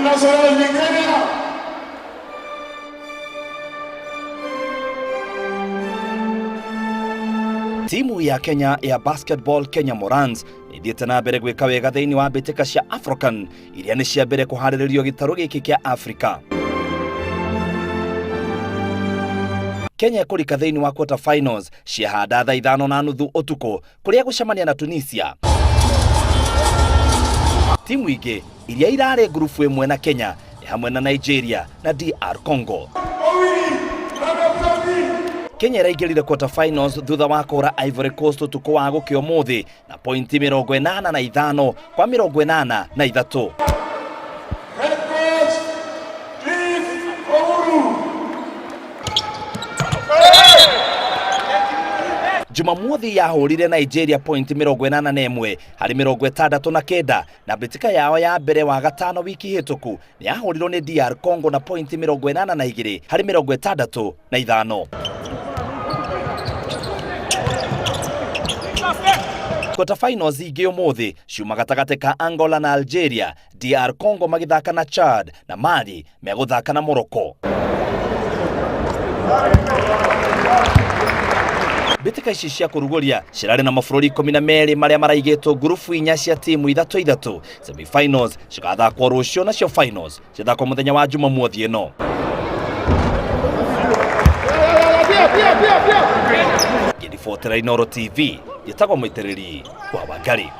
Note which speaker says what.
Speaker 1: Team national ni Kenya.
Speaker 2: Timu ya Kenya ya basketball Kenya Morans nĩ ithiĩte na mbere gwĩka wega thĩinĩ wa mbĩtĩka cia African iria nĩ cia mbere kũharĩrĩrio gĩtarũ gĩkĩ kĩa Afrika. Kenya ĩkũrika thĩinĩ wa quarter finals ciahanda thaa 5:30 ũtukũ kũrĩa gũcemania na Tunisia. Timu ingĩ iria irarĩ ngurubu ĩmwe na Kenya nĩ hamwe na Nigeria na DR Congo. Kenya ĩraingĩrire quarter finals thutha wa kũhũra Ivory Coast ũtukũ wa gũkĩa ũmũthĩ na pointi 85 kwa 83.
Speaker 1: Head coach Cliff Ouru.
Speaker 2: Jumamothi yahũrire Nigeria pointi 81 harĩ 69 na mbĩtĩka yao ya mbere wa gatano wiki hĩtũku nĩ yahũrirwo nĩ DR Congo na pointi 82 harĩ 65. Quarter finals ingĩ ũmũthĩ ciuma gatagatĩ ka Angola na Algeria, DR Congo magĩthaka na Chad na Mali megũthaka na Morocco. Mbĩtĩka ici cia kũrugũria cirarĩ na mabũrũri 12 marĩa maraigĩtwo ngurubu inya cia timu ithatũ ithatũ. Semifinals cigathakwo rũciũ nacio finals cithakwo mũthenya wa Jumamothi ĩno. Ngĩribotera Inooro TV, njĩtagwo Mũitĩrĩri wa Wangari.